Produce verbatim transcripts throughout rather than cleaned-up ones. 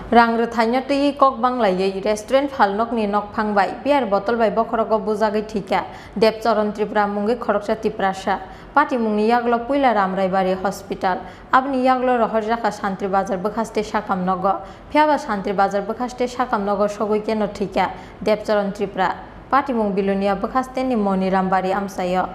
Rang rwthaino twiwi kok banglaiwi restaurant phalnokni nokphang bai beer bottle bai bokhorogo bujagwi thwikha Debcharan Tripura mungwi khoroksa Tiprasa. Patimungni yagulo puila Ramraibari Hospital, aboni yagulo rohorjakha Santri Bazar bwkhaste sakam nogo. Phiyaba Santri Bazar bwkhaste sakam nogo sogwi keno thwikha Debcharan Tripura. Patimung Bilonia bwkhasteni Moniram Bari amchaio.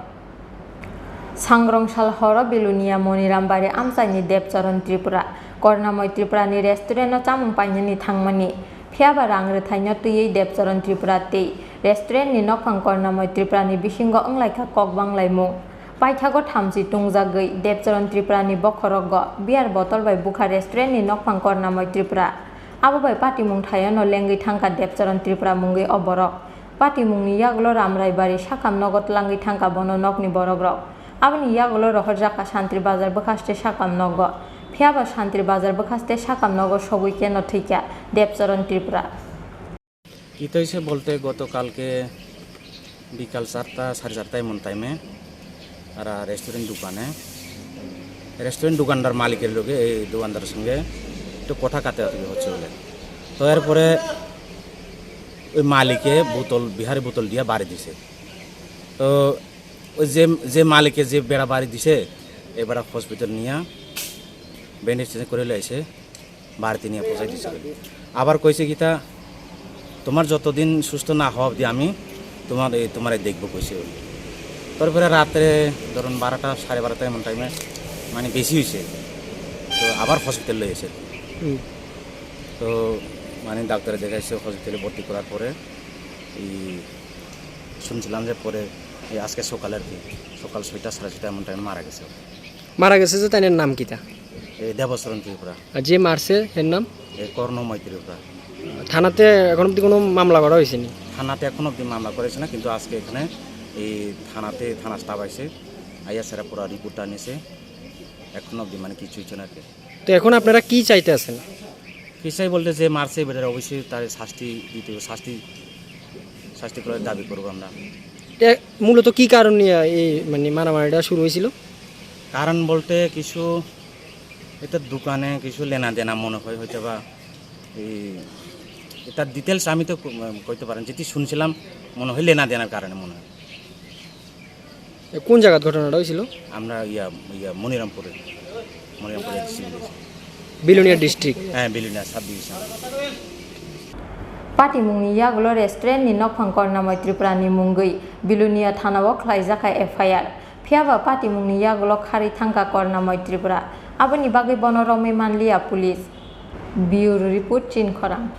Sangrong sal horo Bilonia Moniram Bari amchaini Debcharan Tripura, Kornamoi Tripurani restaurant-o chamung painani thangmani. Phiyaba rang rwthaino twiwi Debcharan Tripura tei restaurant-ni nokphang Kornamoi Tripurani bisingo wnglaikha kok banglaimung. Paithago thamchi tungjagwi Debcharan Tripurani bokhorogo beer bottle bai bukha restaurant-ni nokphang Kornamoi Tripura. Abo bai patimung thaiono lengwi thangkha Debcharan Tripura mungwi o borok. Patimungni yagulo Ramraibari sakam nogo tlangwi thangkha bono nokni borokrok. Aboni yagulo rohorjakha Santri Bazar bwkhaste sakam nogo. Phiyaba Santri Bazar bwkhaste sakam nogo sogwi keno thwikha Debcharan Tripura. কি হয়েছে বলতে, গতকালকে বিকাল চারটা, সাড়ে চারটায় এমন টাইমে এরা রেস্টুরেন্ট দোকানে, রেস্টুরেন্ট দোকানদার মালিকের লগে এই দোকানদারের সঙ্গে একটু কথা কাটাকাটি হচ্ছে বলে। তো এরপরে ওই মালিকে বোতল, বিহারি বোতল দিয়ে বাড়ি দিছে। তো ওই যে, যে মালিকে যে বেড়া বাড়ি দিছে, এ বেড়া হসপিটাল নিয়ে ব্যান্ডেজ করে লাইছে। বাড়িতে নিয়ে পৌঁছাই দিছে। আবার কইছে কিতা, "তোমার যতদিন সুস্থ না হওয়া অবধি আমি তোমার এই, তোমারে দেখবো," কইছে। তারপরে রাত্রে ধরুন বারোটা, সাড়ে বারোটা এমন টাইমে মানে বেশি হইছে। তো আবার হসপিটাল লই গেছে। হুম। তো মানে ডাক্তারে দেখাইছে, হসপিটালে ভর্তি করার পরে এই শুনছিলাম যে পরে এই আজকে সকালে আর কি, সকাল ছয়টা, সাড়ে ছয়টা এমন টাইমে মারা গেছে। মারা গেছে যে তাইনের নাম কিতা? এই দেবচরণ ত্রিপুরা। আর যে মারছে এর নাম? এই কর্ণময় ত্রিপুরা। থানাতে এখন অবধি কোনো মামলা করা হয়েছে নি? থানাতে এখন অবধি মামলা করেছে না, কিন্তু আজকে এখানে এই থানাতে, থানা স্টাফ আইছে, আইয়া সেরা পুরা রিপোর্টটা নিছে, এখন অবধি মানে কিছু হচ্ছে না আর কি। তো এখন আপনারা কি চাইতে আছেন? কি চাই বলতে, যে মারছে বেটার অবশ্যই তার শাস্তি দিতে হবে, শাস্তি, শাস্তি করার দাবি করবো আমরা। এ, মূলত কি কারণ নিয়ে এই মানে মারামারিটা শুরু হয়েছিল? কারণ বলতে কিছু এটা দোকানে কিছু লেনা দেনা মনে হয় হয়তো বা, এই, এটা ডিটেলস আমি তো ক-, কইতে পারেন, যেটি শুনছিলাম মনে হয় লেনা দেনার কারণে মনে হয়। এ, কোন জায়গাত ঘটনাটা হয়েছিল? আমরা ইয়া, ইয়া মনিরামপুরে, মনিরামপুরে। বিলোনিয়া ডিস্ট্রিক্ট। হ্যাঁ, Belonia sub division. Patimungni yagulo restaurant ni nokphang Kornamoi Tripura ni mungwi Bilonia thana o khlaijak kha F I R. Phiyaba patimungni yagulo kharwi thangkha Kornamoi Tripura. Aboni bagwi bono romwi manliya police. Bureau report, Chinkhorang.